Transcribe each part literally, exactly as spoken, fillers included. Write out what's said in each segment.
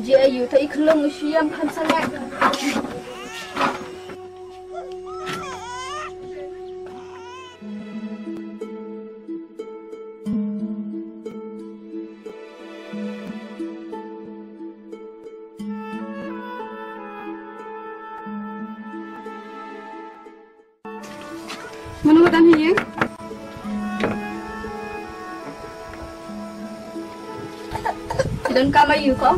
Ji ayu ta i khlung u shiam khan sangat. Mano dan hi? Don kam ayu ko?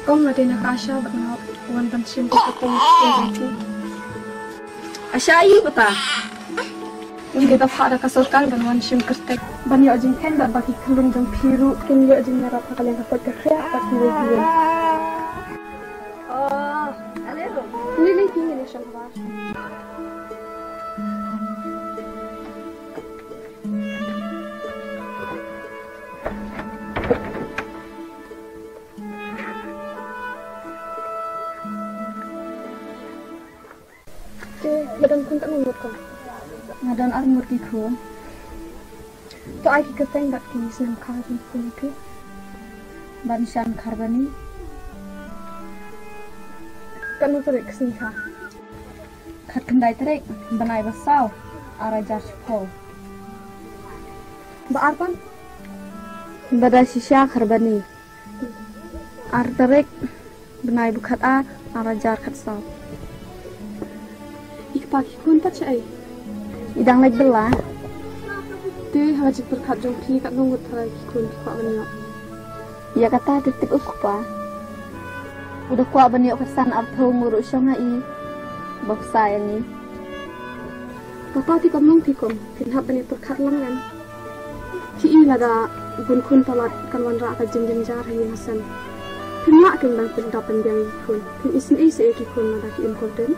Kong nga dei na ka Asha bad nga wan ban shim ka kyrteng. Asha ayu kata? Ngi dei da phah da ka sorkar ban wan shim kyrteng. Ban ïoh jingkheiñ bad ba ki khyllung jong phi ruh kin ïoh jingïarap ha ka liang ka koit ka khiah bad kiwei kiwei. Oh, ale ro. Ni ni ki ni shamba. Te, nga don khun katno ngut ko? Nga don ar ngut ki khun. To ai ki kyrteng bad ki snem kha jong ki khun phi. Banshan Kharbani. Katno tarik ka sngi kha? Khatkhyndai tarik bnai ba saw, ar hajar shiphew. Ba ar pan? Badashisha Kharbani. Ar tarik bnai ba khatar, ar hajar khatsaw. I kpa ki khun pat shaei? I dang leit bylla. Te ha ka jingpyrkhat jong phi katno ngut tharai ki khun ki kwah ban ïoh? Ïa kata te tip u kpa. U da kwah ban ïoh khatsan arphew ngut ruh shong ha i. Ba psa ïa ngi. Kata te kam long phi kum phin hap ban ïa pyrkhat lang em. Phi i lada bun khun palat kan wanrah ka jingjynjar ha ïing ha sem. Phim lah kum ban pyndap pynbiang ïa ki khun. Phin isynei sa ïa ki khun lada ki im kordem.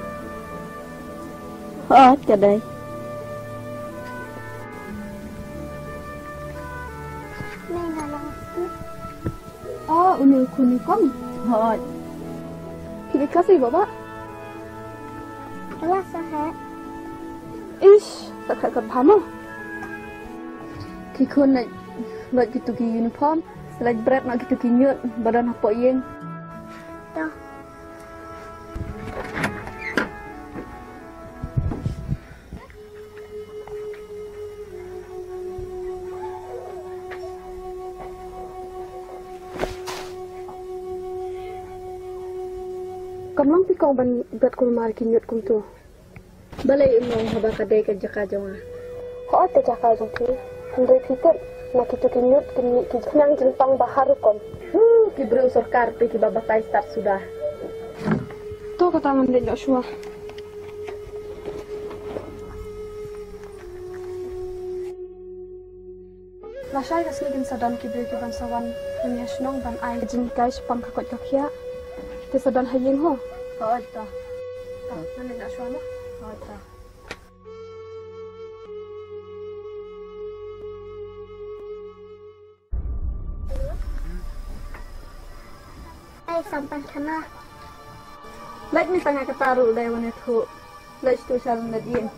Hooid ka dei. Oh, une u khun i kong. Hooid. Phi dei klas ei baba? Klas saw heh. Ish, sa khat ka bha mo. Ki khun leit, leit kito ki uniform, sa leit bret noh kito ki ñiut ba don hapoh ïing. To. Kam long phi kong ban bret kulmar ki ñiut kumto? Balei um long haba ka dei ka jaka jong nga? Hooid ka jaka jong phi. Hynrei phi tip, na kito ki ñiut ki mih ki khnang jingpang ba har rukom. Huh, ki briew sorkar te kiba batai stad suda. To kata ngan leit noh shuwa. Lashai ka sngi kin sa don ki briew kiban sa wan hangne ha shnong ban ai jinghikai shaphang ka koit ka khiah. Te sa don ha ïing ho. Hooid to. To, ngan leit noh shuwa mo. Hooid to. Ai, sampan khana. Leit mi tang ha kata ruh dei wan ïathuh. Leit sha tu sha lyndet ïing.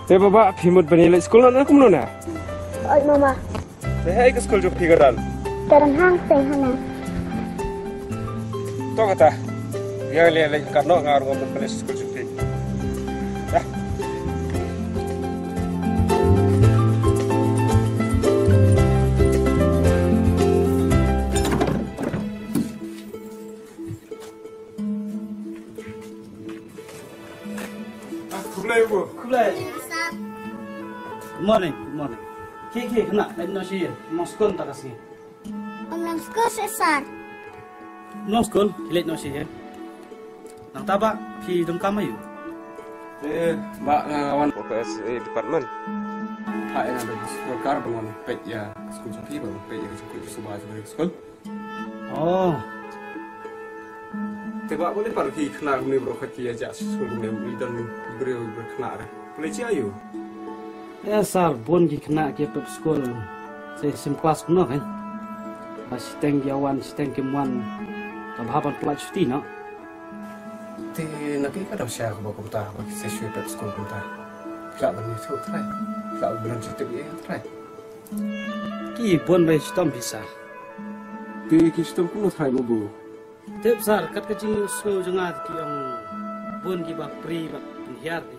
Te baba, phi mut ban ïaleit skul noh ne kumno ne? Oi mama. Te hei ka skul jong phi ka don? Ka don hangtei hana. To kata. Ïa leit leit katno nga ruh ban pynleit skul jong phi. Dah. Ah, khublei, Bu. Khublei. Good morning, good morning. Khie khie khynnah, leit noh sha ïing. Ym long skul mynta ka sngi. Ym long skul seh sir. Ym long skul, khie leit noh sha ïing. Nangta bah phi donkam aïu? Eh, bah, nga wan P S A department. Ha, ïa nga da sorkar ban wan peit ïa ka skul jong phi, ban peit ïa ka jingkhuid jingsuba jong ka skul. Oh. Te bah, balei pat ki khynnah kumne baroh ki ïa jah skul kumne, i don briew briew khynnah re. Balei, jia aïu? Eh sir, bun ki khynnah ki pep skul. Sa same class kumno kan. Ba shiteng ki ïa wan, shiteng kim wan. Ka bha ban pyllait shuti noh. Te na kaei ka daw sha kaba kumta, ba ki sa shu pep skul kumta. Ka ban ïathuh trai. Ka ban ïathuh trai. Ki bun bha shitom phi sir. Te ki shitom kumno trai babu? Tip sir, kat ka jingïohsngew jong nga ki ong bun ki bapri bapri hiar ni.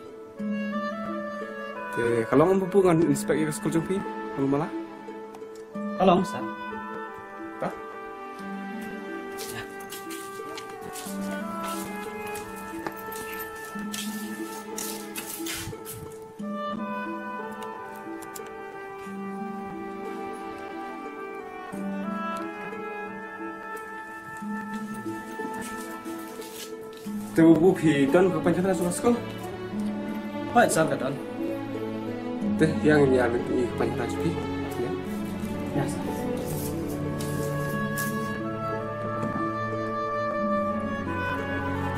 Te ka long babu ngan inspect ïa ka skul jong phi, ngan mala. Ka long sir. Ta? Te babu phi don ka paikhana sha skul? Hooid sir, ka don. Te ïa ngin ïa leit pynïoh ka paikhana jong phi. Ïa. Ïa sir.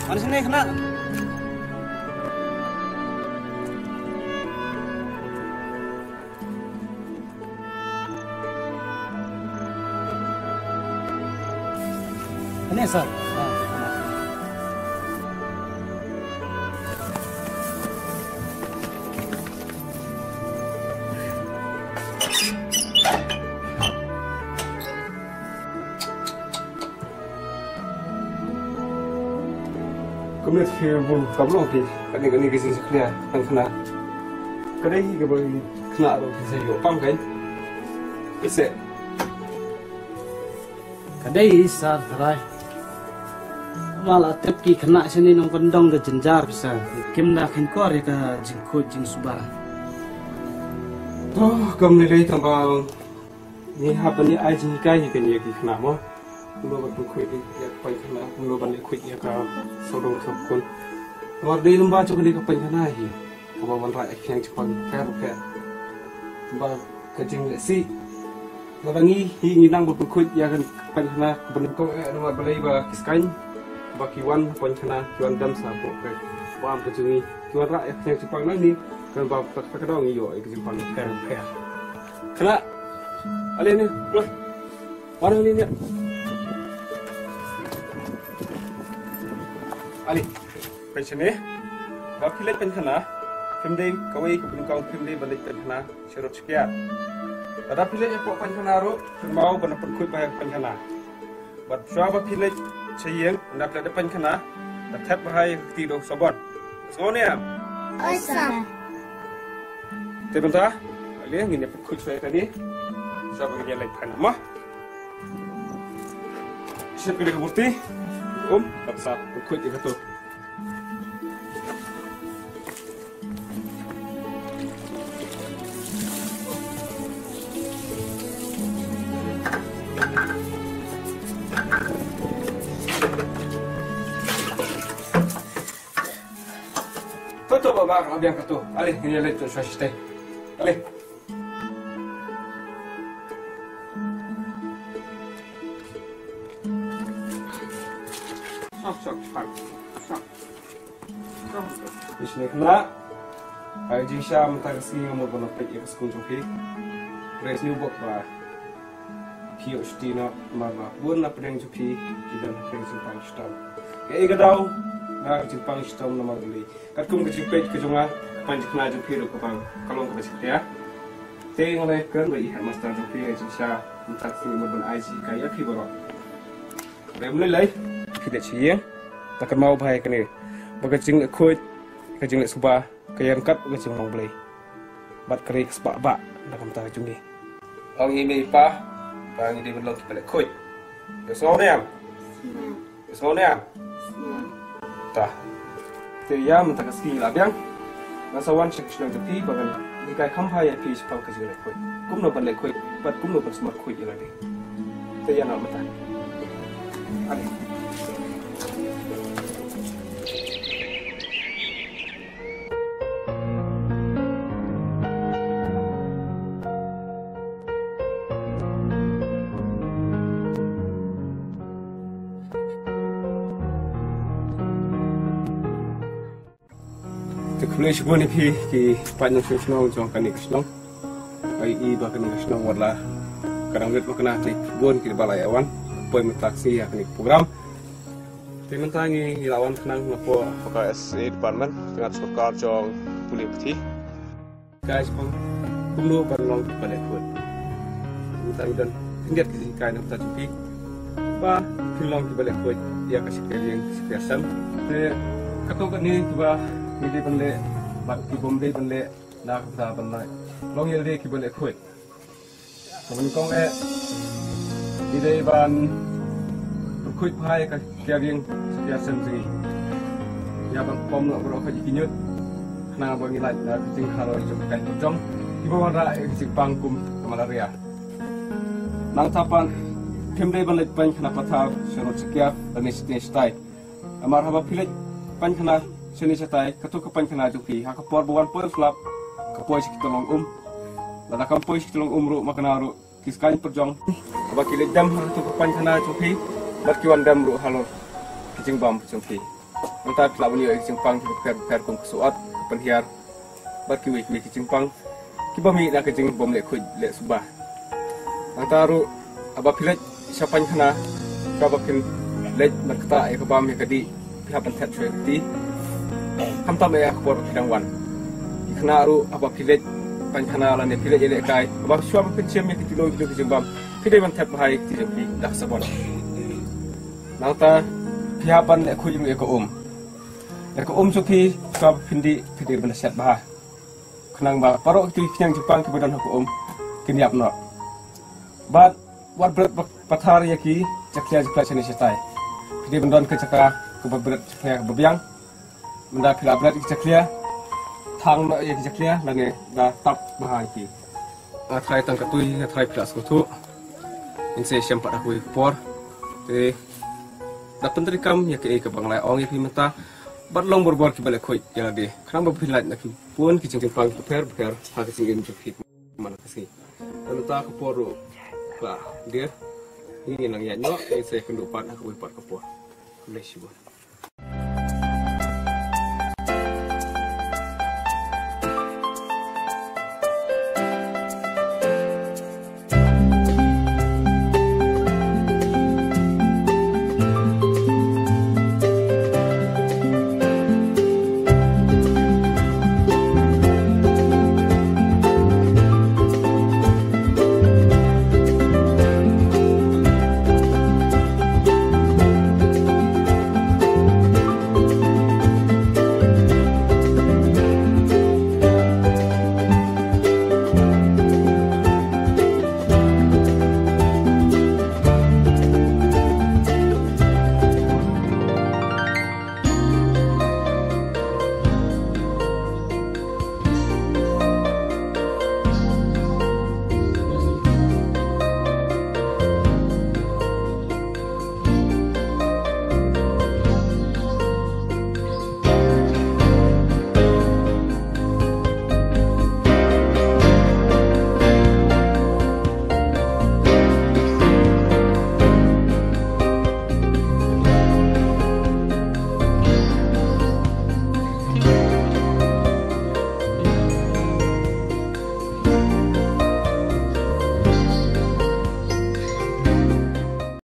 Wan shane khynnah. Kane sir. Ah. Kumne phi bun, kam long phi kane kane ka jingshakri ïa ka khynnah. Ka dei hi kaba khynnah ruh phi sa ïoh pang kai. Ise. Ka dei sir trai. Kumba la tip ki khynnah shane nongkyndong ka jynjar phi sir. Kim da kheiñ kor ïa ka jingkhuid jingsuba. To kam lei lei tang ba ngi hap ban ïa ai jinghikai ïa kane ïa ki khynnah mo. Kumno ban pynkhuid ïa ka paikhana, kumno ban ïa khuid ïa ka sawdong sawkun. Namar dei lyngba jong kane ka paikhana hi kaba wanrah ïa ka khñiang jingpang pher pher. Ba ka jinglehsih. Lada ngi hi ngi nang ban pynkhuid ïa ka paikhana ban kong eh namar balei ba ki skaiñ ba ki wan paikhana ki wan dam sa hapoh ka bam ka jong ngi. Ki wanrah ïa ka khñiang jingpang nangne kan ba ka ka daw ngi ïoh ïa ka jingpang pher pher. Khynnah. Ale ne. Wan ale ne. Ale. Peit shane. Ba phi leit paikhana, phim dei kawei ka bynta phim dei ba leit paikhana sharud shkiar. Lada phi leit hapoh paikhana ruh, kynmaw ban pynkhuid bha ïa ka paikhana. Bad shuwa ba phi leit sha ïing, ynda phi leit paikhana, da thep bha ïa ka kti da u sabon. Sngew ne em? Oi sir. Te mynta, ale ngin ïa pynkhuid shuwa ïa kane. Shuwa ba ngin ïa leit paikhana mo. Shep kane ka murti. Um, bad sa pynkhuid ïa kato. To, to, ba, ba, ka la biang kato. Ale, ngin ïa leit to sha shatei. Ale. Shong, shong, shong. Shong. Phi shane khynnah. Ai jingshisha mynta ka sngi nga mut ban peit ïa ka skul jong phi. Hynrei sngewbha ba phi ïoh shuti noh namar ba bun na pdeng jong phi ki don ha ka jingpang shitom. Kaei ka daw nga ka jingpang shitom namar balei? Katkum ka jingpeit ka jong nga, ka paikhana jong phi ruh ka pang, ka long kaba shyrkhei. Te nga la ïakren bad i headmaster jong phi, ai jingshisha mynta ka sngi mut ban ai jinghikai ïa phi baroh. Hynrei ym lei lei, phi leit sha ïing, to kynmaw bha ïa kane ba ka jingleh khuid, ka jingleh suba, ka ïaryngkat bad ka jinglong Blei. Bad ka dei ka spah bah na ka bynta ka jong ngi. Ong i mei i pa ba ngi dei ban long kiba leh khuid. Ïohsngew ne em? Ïohsngew ne em? Te ïa mynta ka sngi la biang. Nga sa wan sha ka shnong jong phi ba ngan hikai kham bha ïa phi shaphang ka jingleh khuid. Kumno ban leh khuid, bad kumno ban sumar khuid ïa lade. Te ïa na mata. Ale. Te khublei shibun ïa phi ki paid nongshong shnong jong kane ka shnong. Ai i ba kane ka shnong wat la ka dang rit ba kane te bun ki ba la ïa wan. Poi mynta ka sngi ïa kane ka program. Te mynta ngi la wan khnang na pdeng ka S A department, ka sorkar jong pule puthi. Guys, pang kumno ban long ki ba leh khuid. Mynta ngi don khyndiat ki jinghikai na ka bynta jong phi ba phin long ki ba leh khuid ïa ka shakri ïing shakri sem. Te kato kane kiba ngi dei ban leh bad ki bym dei ban leh na ka bynta ban long ïa lade ki ba leh khuid. Ka ban kong eh, ngi dei ban khuid bha ïa ka shakri ïing shakri sem jong ngi. Ïa ban pom noh baroh ka jingkynñiut. Khnang ba ngi lait na ka jingkha roi jong ka kai jong kiba wanrah ïa ka jingpang kum ka malaria. Nangta pat phim dei ban leit paikhana pathar sha rud sha kiar lane sha tnga shatai. Namar haba phi leit paikhana shane shatai, kato ka paikhana jong phi ha ka por ba wan poi u slap ka poi sha ki tyllong um. Lada kam poi sha ki tyllong um ruh, ma kane ruh ki skaiñ pyrjong. Haba ki leit dem ha kato ka paikhana jong phi, bad ki wan dem ruh halor ki jingbam jong phi. Nangta phi lah ban ïoh ïa ki jingpang kiba pher bapher kum ka suat, ka pynhiar, bad kiwei kiwei ki jingpang kiba mih na ka jingbym leh khuid leh suba. Nangta ruh haba phi leit sha paikhana, haba phin leit ban ktah ïa ka bam ïa ka dih, phi hap ban thep shuwa ïa ka kti. Khamtam ïa ka por ba phi dang wan. Ki khynnah ruh haba phi leit paikhana lane phi leit ïalehkai, haba shuwa ba phin shim ïa ki kilo kilo ki jingbam, phi dei ban thep bha ïa ka kti jong phi da ka sabon. Nangta phi hap ban leh khuid ruh ïa ka um. Ïa ka um jong phi, shuwa ba phin dih, phi dei ban da shet bha. Khnang ba baroh kito ki khñiang jingpang kiba don ha ka um kin ïap noh. Bad wat bret pathar ïa ki jakhlia jakhlia shane shatai. Phi dei ban don ka jaka kaba bret jakhlia kaba biang. Mynda phi la bret ïa ki jakhlia, thang noh ïa ki jakhlia lane da tap bha ïa ki. Nga tharai tang katto, nga tharai phi la sngewthuh. Ngin sa ïashem pat ha kawei ka por. Te da pyntreikam ïa kaei kaba nga la ong ïa phi mynta. Bad long barabor kiba leh khuid ïa lade, khnang ba phin lait na ki bun ki jingpang bapher bapher ha ka jingim jong phi man la ka sngi. Te mynta ka por ruh ka la dier. Ngin nang ïaid noh, ngin sa ïakynduh pat ha kawei pat ka por. Khublei shibun.